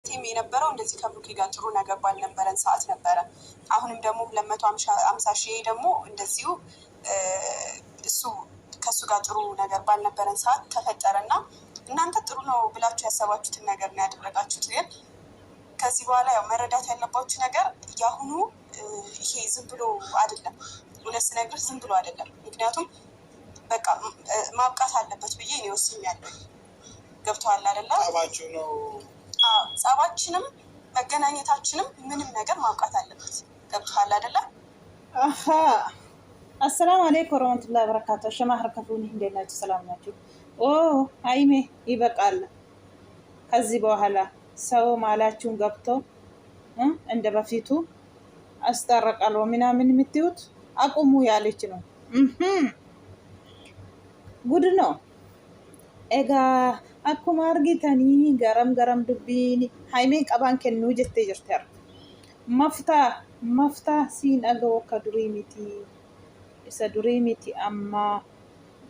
ቴም የነበረው እንደዚህ ከብሩኬ ጋር ጥሩ ነገር ባልነበረን ሰዓት ነበረ። አሁንም ደግሞ 250,000 ደግሞ እንደዚሁ እሱ ከእሱ ጋር ጥሩ ነገር ባልነበረን ሰዓት ተፈጠረ እና እናንተ ጥሩ ነው ብላችሁ ያሰባችሁትን ነገር ነው ያደረጋችሁት። ግን ከዚህ በኋላ ያው መረዳት ያለባችሁ ነገር የአሁኑ ይሄ ዝም ብሎ አይደለም። እውነት ስነግርህ ዝም ብሎ አይደለም። ምክንያቱም በቃ ማብቃት አለበት ብዬ እኔ ወስኛለሁ። ገብቶሃል አይደለ? ጸባችሁ ነው። ጸባችንም መገናኘታችንም ምንም ነገር ማብቃት አለበት። ገብቶሃል አይደለ? አሀ አሰላሙ አለይኩም ወረህመቱላሂ ወበረካቱ። ሸማ ሀርከቱኒ እንዴት ናችሁ? ሰላም ናችሁ? ኦ ሀይሜ ይበቃል። ከዚህ በኋላ ሰው ማላችሁን ገብቶ እንደ በፊቱ አስታረቃለሁ ምናምን የምትዩት አቁሙ ያለች ነው። ጉድ ነው። Egaa akkuma argitanii garam garam dubbiin Haymeen qabaan kennuu jettee jirti har'a. Maftaa maftaa siin dhaga'u akka durii miti. Isa durii miti ammaa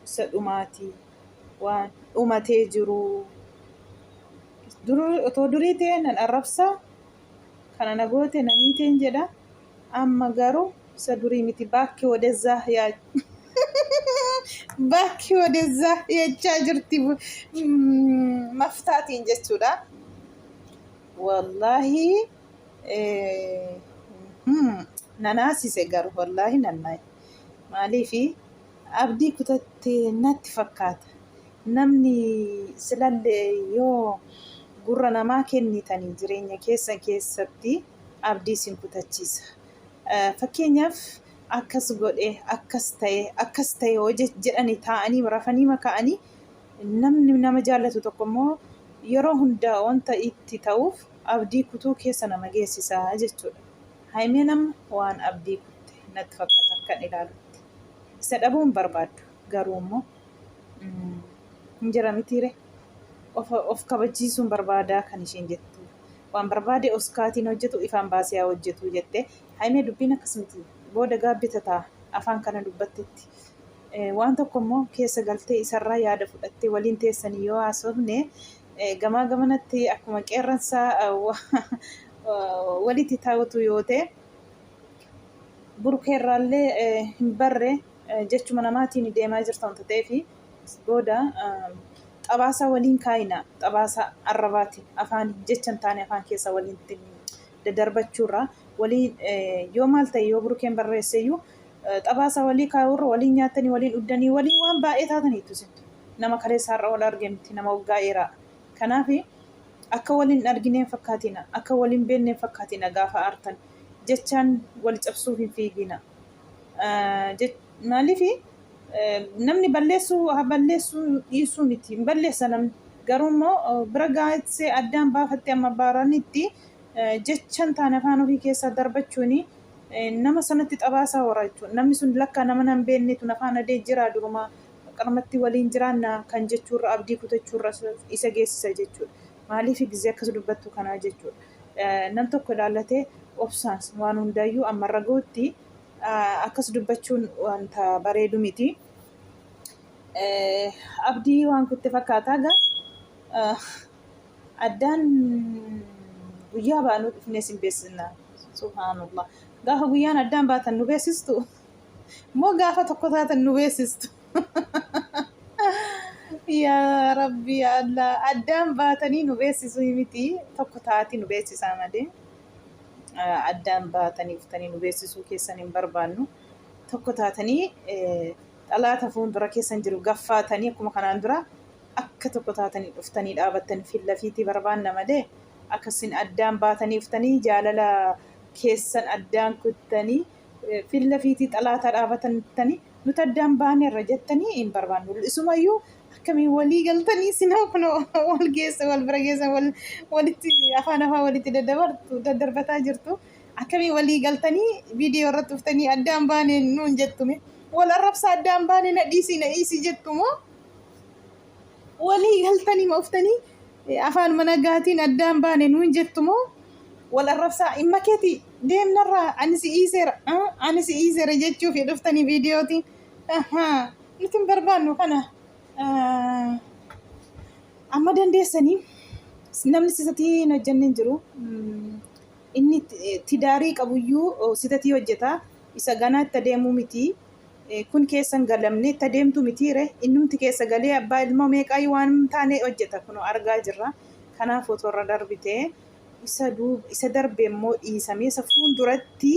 isa dhumaati. Waan dhumatee jiru. Otoo durii ta'e nan arrabsaa kana na goote na miiteen jedha. Amma garuu isa durii miti baakki wadazaa yaa Bakki wadazaa jechaa jirti maftaatiin jechuudha. Wallaahi nanaasise garuu wallaahi nannaaye. Maaliifi abdii kutattee natti fakkaata. Namni silallee yoo gurra namaa kennitanii jireenya keessan keessatti abdii isin kutachiisa. Fakkeenyaaf akkas godhe akkas ta'e akkas ta'e yoo jedhani taa'anii rafanii maka'anii namni nama jaallatu tokko immoo yeroo hundaa wanta itti ta'uuf abdii kutuu keessa nama geessisa jechuudha. Haymeen amma waan abdii kutte natti fakkaata akkan ilaalutti. Isa dhabuu hin barbaaddu garuu immoo hin jira mitiire of kabachiisuun barbaadaa kan isheen jettu. Waan barbaade oskaatiin hojjetu ifaan baasee haa hojjetu jette. Haymee dubbiin akkas miti. Booda gaabbita ta'a afaan kana dubbattetti. Waan tokko immoo keessa galtee isarraa yaada fudhattee waliin teessanii yoo haasofne gamaa gamanatti akkuma qeerransaa walitti taa'utu yoo ta'e burkeerraallee hin barre jechuma namaatiin deemaa jirta wanta ta'eef booda xabaasaa waliin kaayina xabaasaa arrabaatiin afaan jecha hin taane afaan keessa waliin daddarbachuurra waliin yoo maal ta'e yoo burkeen barreesseyyuu xabaasaa walii kaayuurra waliin nyaatanii waliin dhuddanii waliin waan baay'ee taataniitu isin nama kaleessa har'a wal arge miti nama waggaa dheeraa kanaaf akka waliin argineen fakkaatina akka waliin beenneen fakkaatina gaafa aartan jechaan wal cabsuuf hin fiigina maaliif namni balleessuu haa balleessuu dhiisuu miti hin balleessa namni garuu immoo bira gaasee addaan baafattee amma baaranitti jecha hin taane afaan ofii keessaa darbachuun nama sanatti xabaasaa hora jechuudha. Namni sun lakkaa nama nan beeknetu na faana dee jira durumaa qarmatti waliin jiraanna kan jechuurra abdii kutachuurra isa geessisa jechuudha. Maaliif gizee akkas dubbattu kanaa jechuudha. Nam tokko ilaallatee obsaan waan hundaayyuu ammarra gahutti akkas dubbachuun wanta bareedu miti. Abdii waan kutte fakkaataa gaa addaan guyyaa baanuu dhufnee sin beeksisna. Subhaanallah. Gaafa guyyaan addaan baatan nu beeksistu? Moo gaafa tokko taatan nu beeksistu? Yaa Rabbi yaa Allah addaan baatanii nu beeksisuu miti tokko taati nu beeksisaa malee addaan baatanii dhuftanii nu beeksisuu keessan hin barbaannu. Tokko taatanii xalaata fuuldura keessan jiru gaffaatanii akkuma kanaan dura akka tokko taatanii dhuftanii dhaabattanii fillafiitii barbaanna malee akka isin addaan baatanii dhuftanii jaalala keessan addaan kuttanii fillafiitii xalaata dhaabatanii nuti addaan baaneerra jettanii hin barbaannu. Isumayyuu akkamiin walii galtanii isin kun wal geessa wal bira geessa wal walitti afaan afaan walitti daddabartu daddarbataa jirtu. Akkamiin walii galtanii viidiyoo irratti dhuftanii addaan baane nuun jettume. Wal arrabsa addaan baane na dhiisii na dhiisii jettu moo walii galtanii ma uftanii afaan managaatiin addaan baane nuun jettu moo wal arrabsaa dhimma keeti deemnarraa ani si dhiiseera ani si dhiiseera jechuuf dhuftanii viidiyootiin nuti hin barbaannu kana amma dandeessanii Namni sitatii hin hojjenne hin jiru. Inni tidaarii qabuyyuu sitatii hojjeta. Isa ganaa itti adeemuu miti. Kun keessa hin galamne itti adeemtu mitiire. Innumti keessa galee abbaa ilmoo meeqaayyuu waan hin taane hojjeta. Kunoo argaa jirra. Kanaaf otoo irra darbitee isa duub isa darbe immoo dhiisamee isa fuulduratti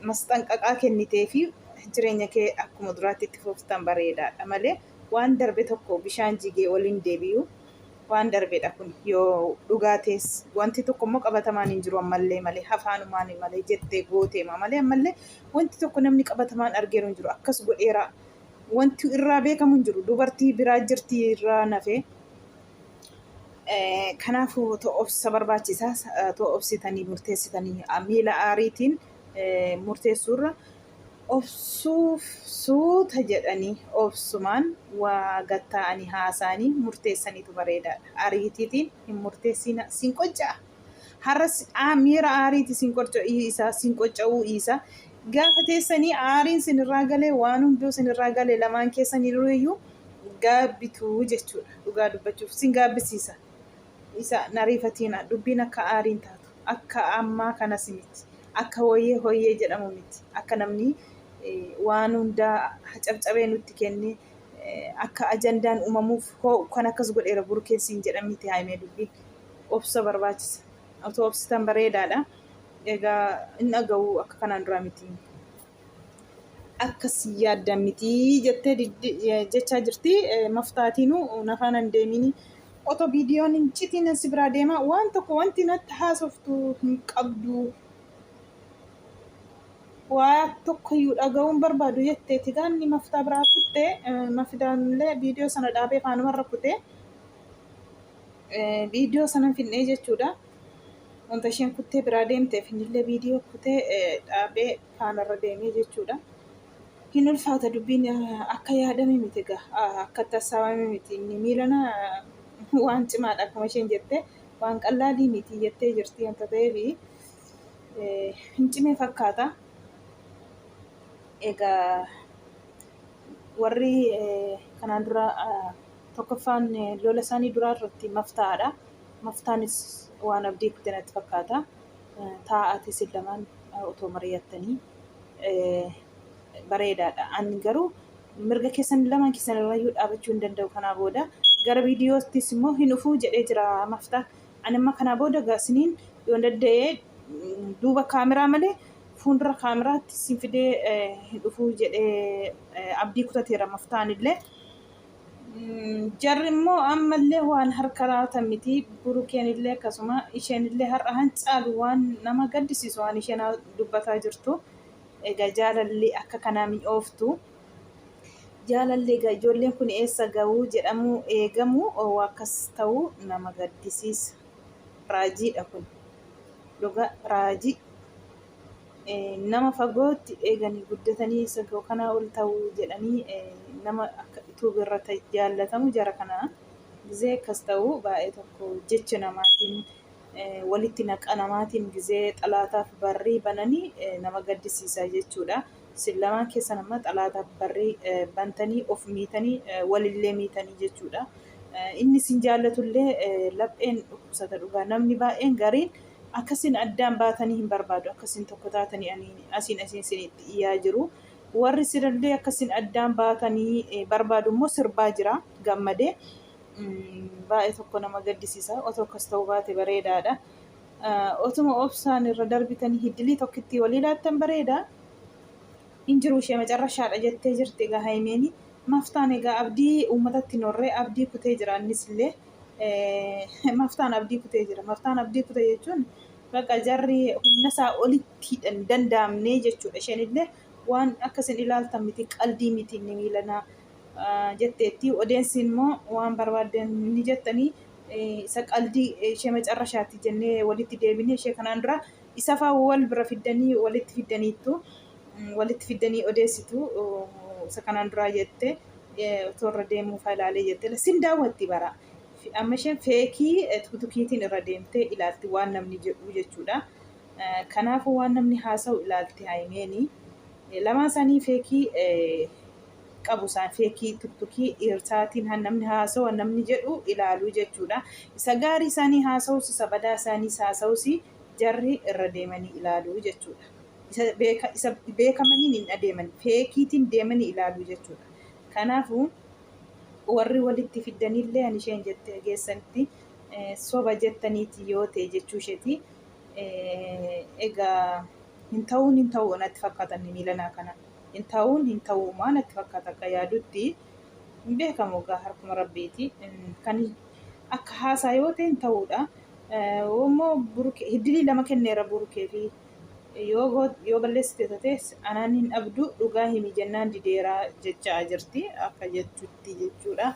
masxanqaqaa kenniteefi jireenya kee akkuma duraatti itti fuftan bareedaadha malee waan darbe tokko bishaan jigee ol hin deebi'u. Waan darbedha kun yoo dhugaa tees wanti tokko immoo qabatamaan hin jiru ammallee malee hafaanumaan malee jettee gooteema malee ammallee wanti tokko namni qabatamaan argeeru hin jiru akkas godheera wanti irraa beekamu hin jiru dubartii biraa jirti irraa nafee. Kanaafuu otoo obsa barbaachisa otoo obsitanii murteessitanii miila aariitiin murteessuurra obsuuf suuta jedhanii obsumaan waa gad taa'anii haasa'anii murteessaniitu bareedaadha. Ariitiitiin hin murteessiina sin qocca'a. Har'a miira aariiti sin qorca'uu sin qocca'uu dhiisa. Gaafa teessanii aariin sinirraa galee waan hunduu sinirraa galee lamaan keessaniiyyuu gaabbitu jechuudha. Dhugaa dubbachuuf sin gaabbisiisa. Isa nariifatiina dubbiin akka aariin taatu akka ammaa kanas miti. Akka hoyyee hoyyee jedhamu miti. Akka namni waan hundaa cabcabee nutti kenne akka ajandaan uumamuuf hoo kan akkas godheera burkeen siin jedhan miti haayimee dubbiin. Obsa barbaachisa. Otoo obsitan bareedaadha. Egaa hin dhaga'u akka kanaan duraa miti. Akkas yaaddan miti jettee jechaa jirti. Maftaatiinuu na faana hin deemini. Otoo viidiyoon hin citiin si biraa deema. Waan tokko wanti natti haasoftu hin qabdu. Waa tokkoyyuu dhaga'uun barbaadu jetteeti. Gaanni maftaa biraa kutte. Maftaanillee viidiyoo sana dhaabee faanumarra kute. Viidiyoo sana finnee jechuudha. Wanta isheen kuttee biraa deemteef innillee viidiyoo kutee dhaabee faanarra deemee jechuudha. Hin ulfaata dubbiin akka yaadame miti egaa akka tasaawame miti inni miilana waan cimaadha akkuma isheen jette waan qallaalii miti jettee jirti wanta ta'eef hin cimee fakkaata. Egaa warri kanaan dura tokkoffaan lola isaanii duraa irratti maftaa'aadha. Maftaanis waan abdii kute natti fakkaata. Taa'aati isin lamaan otoo mari'attanii bareedaadha. Ani garuu mirga keessan lamaan keessan irrayyuu dhaabachuu hin danda'u kanaa booda. Gara viidiyoottis immoo hin dhufuu jedhee jira maftaa. Ani amma kanaa booda isiniin yoon danda'e duuba kaameraa malee fuuldura kaameraatti isin fidee hin dhufuu jedhee abdii kutateera maftaan illee. Jarri immoo ammallee waan harka laatan miti. Burukeen illee akkasuma isheen illee har'a hancaalu waan nama gaddisiisu waan isheen dubbataa jirtu. Egaa jaalalli akka kanaa mi'ooftu. Jaalalli egaa ijoolleen kun eessa ga'uu jedhamu eegamu akkas ta'uu nama gaddisiisa. Raajiidha kun. Dhugaa raajii. Nama fagootti eeganii guddatanii isa ga'u kanaa ol ta'uu jedhanii nama akka ituub irratti jaallatamu jara kana gizee akkas ta'u baay'ee tokko jecha namaatiin walitti naqa namaatiin gizee xalaataaf barrii bananii nama gaddisiisa jechuudha. Isin lamaan keessan amma xalaataaf barrii bantanii of miitanii walillee miitanii jechuudha. Inni isin jaallatullee lapheen dhukkubsata dhugaa namni baay'een gariin Akkasin addaan baatanii hin barbaadu. Akkasin tokko taatanii ani asiin asiin isinitti iyyaa jiru. Warri sirallee akkasin addaan baatanii barbaadu immoo sirbaa jira gammadee. Baay'ee tokko nama gaddisiisa. Otoo akkas ta'uu baate bareedaadha. Otuma obsaan irra darbitanii hiddilii tokkittii walii laattan bareeda. Hin jiru ishee macarrashaadha jettee jirti egaa Hayimeeni. Maftaan egaa abdii uummatatti hin horree abdii kutee jira innis illee. Maftaan abdii kutee jira. Maftaan abdii kute jechuun bakka jarri humna isaa olitti hin danda'amne jechuudha. Isheen illee waan akkasin ilaaltan miti qaldii miti inni miilanaa jetteetti. Odeensi immoo waan barbaaddan ni jettanii isa qaldii ishee macarrashaati jennee walitti deebine ishee kanaan dura isa faa wal bira fiddanii walitti fiddaniittu walitti fiddanii odeessitu isa kanaan duraa jette. Otoo irra deemuu faa ilaalee jette sin daawwatti bara. Amma isheen feekii tuktukiitiin irra deemtee ilaalti waan namni jedhu jechuudha. Kanaafuu waan namni haasa'u ilaalti Hayimeeni. Lamaan isaanii feekii Qabu isaan feekii tuktukii dhiirsaatiin namni haasawa namni jedhu ilaaluu jechuudha. Isa gaarii isaanii haasa'us isa badaa isaaniis haasa'us jarri irra deemanii ilaaluu jechuudha. Isa beeka isa beekamaniin hin adeeman feekiitiin deemanii ilaaluu jechuudha. Kanaafuu warri walitti fiddanillee ani isheen jette geessanitti soba jettaniiti yoo ta'e jechuu isheeti. Egaa hin ta'uun hin ta'uu natti fakkaatan miilanaa kana. Hin ta'uun hin ta'uumaa natti fakkaata akka yaadutti. Hin beekamu egaa harkuma rabbiiti. Kan akka haasaa yoo ta'e hin ta'uudha. Immoo burukee hiddilii lama kenneera burukee fi yoo yoo balleessite tates anaan hin dhabdu dhugaa himi jennaan dideeraa jechaa jirti akka jechutti jechuudha.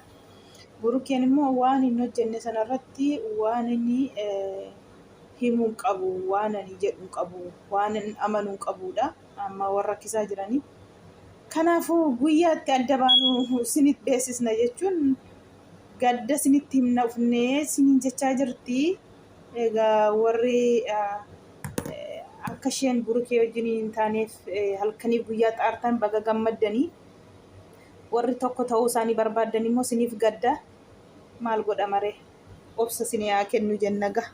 Burukeen immoo waan hin hojjenne sanarratti waan inni himuu hin qabu, waan ani jedhu hin qabu, waan ani amanu hin qabuudha. Amma warra rakkisaa jiranii. Kanaafuu guyyaatti adda baanu isinitti beeksisna jechuun gadda isinitti himna ufnee isiniin jechaa jirti. Egaa warri akka isheen burukee wajjin hin taaneef halkanii guyyaa xaartan baga gammaddanii warri tokko ta'uu isaanii barbaaddan immoo isiniif gadda maal godha maree obsa isinii haa kennu jenna ga'a.